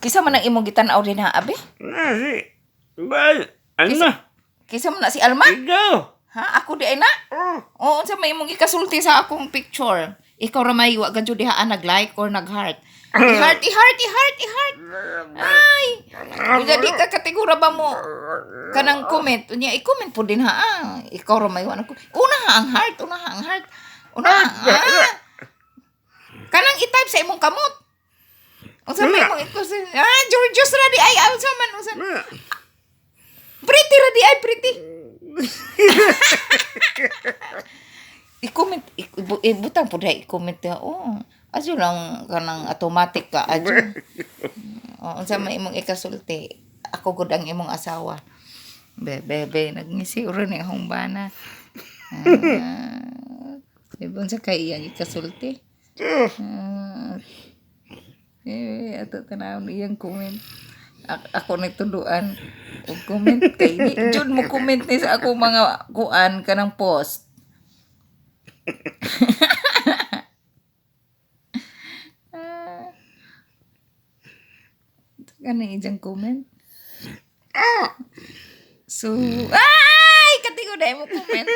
Kinsa man ang imong gitan-aw dinha, abi? Na si. Ba, ano? Kinsa man na si Alma? Ikaw. Ha? Ako diay na? Oh. Oo, unsa may imong ikasulti sa akong picture? Ikaw ra may wa gadyo diha ah, nag-like or nag-heart. I-heart, i-heart, i-heart, i-heart. Ay. Unya di ka kategora ba mo kanang comment? Unya i-comment po din ha. Ah. Ikaw ra may wa nag. Una ha ang heart, una ha ang heart. Una ha. Ah. Kanang i-type sa imong kamot. Unsa may imong ikasulti? Ah, Georgios ra di ay, unsa man, unsa. Pretty ra di ay, pretty. I-comment, ibutang po dahil i-comment ka, oh, adyo lang kanang automatic ka, adyo. Oh, unsa may imong ikasulti, ako gud ang imong asawa. Be, be, be, nagngisi ro ni akong bana. Ah, unsa kay iyang ikasulti? Ah, eh, ato tanawon iyang comment. Ako ni tuduan og comment kay di jud mo comment ni sa ako mga kuan kanang post. Ah. Kanang iyang comment. So, ay, katigo na mo comment.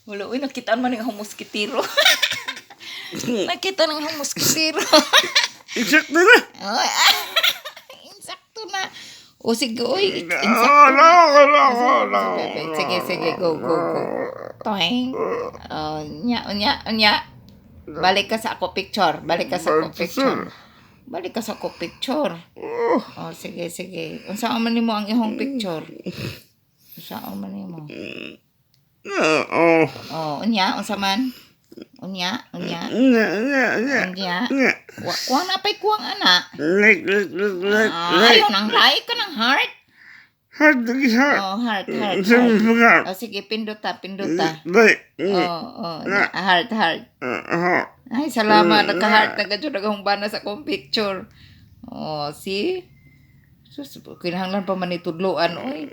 Wala, uy, nakitaan man yung moskitero. Nakita ng moskitero. Insakto na. Oy, ah, insakto na. O sige, uy, No, insakto no, na. no, no. Sige, sige, go, go, go. Toing. Oh, nya, nya, nya. Balik ka sa ako picture. Balik ka sa ako picture. Balik ka sa ako picture. Oh. Oh, sige, sige. Unsa man nimo ang ihong picture? Unsa man nimo? Oh. Oh, unya, unsa man? Unya, unya, Nya, nya, nya. unya. Nya. Wa kuang na pay kuang ana. Like, like, like, like, Ah, like. ayaw nang like ka ng heart. Heart, heart. Oh, heart, heart, Sabi heart. mo ka. Oh, sige, pindota, pindota. Like, Oh, heart, heart. heart. Ay, salamat. Nagka-heart na gadyo. Nagahong sa akong picture. Oh, see? Sus, kinahanglan pa man itudloan, oy.